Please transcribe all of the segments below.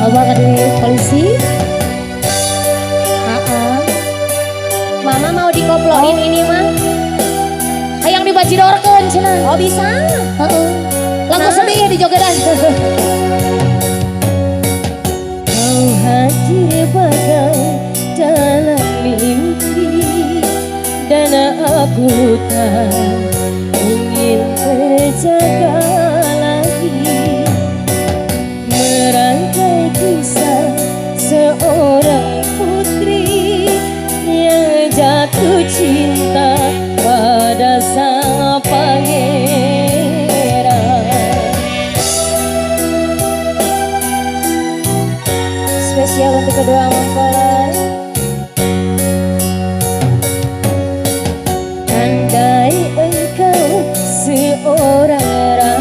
Abah di polisi. Heeh. Mama mau dikoploin ini mah. Hayang dibajidorkeun cenah. Oh, bisa. Heeh. Lagu Nah. sedih dijogedan. Kau hadir bagai dalam mimpi dan aku tak ingin terjaga lagi, merangkai kisah seorang putri yang jatuh cinta pada sang pangeran. Spesial untuk kedua mempelai. Andai engkau seorang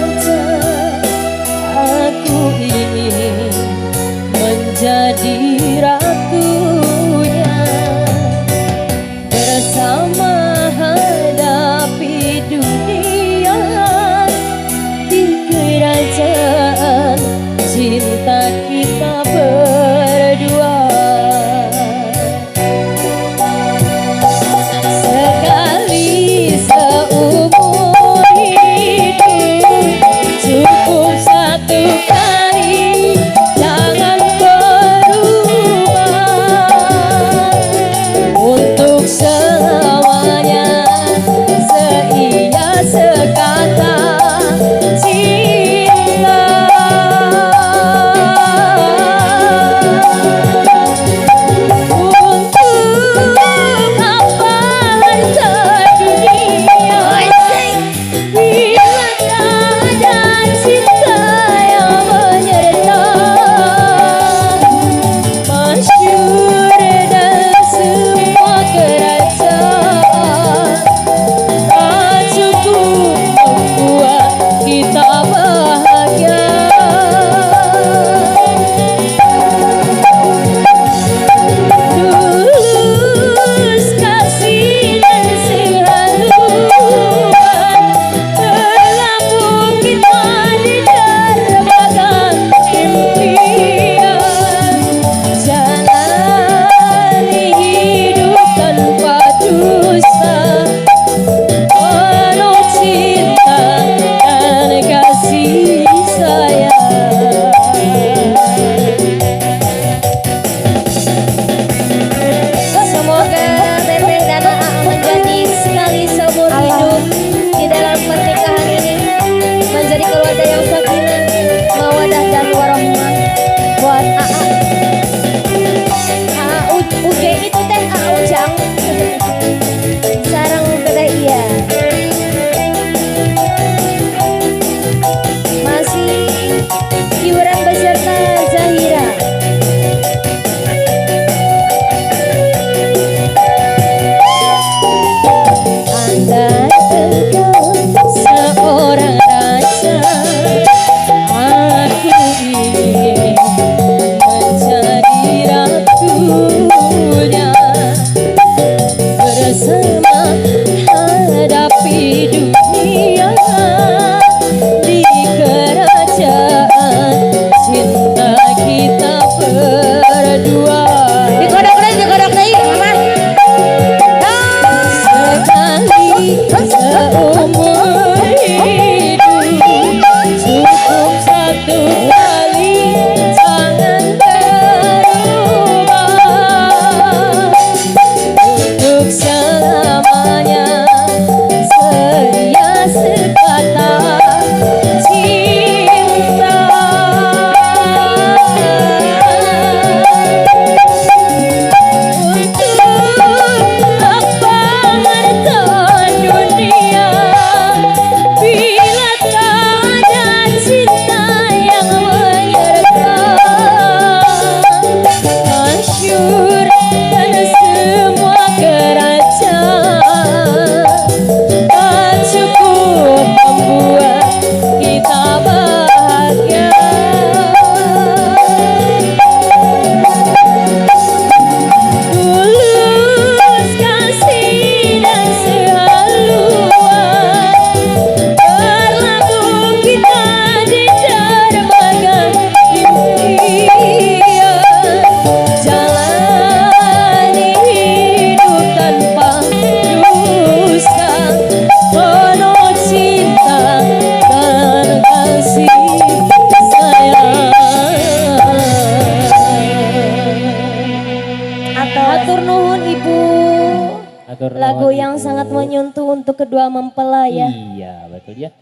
Hatur Lagu nuhun, yang Ibu. Sangat menyentuh untuk kedua mempelai ya. Iya, betul ya.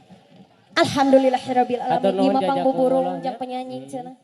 Alhamdulillahirabbil Hatur alamin. nuhun Ieu mah pangbuburung jazakumullah, jang ya. Penyanyi cenah.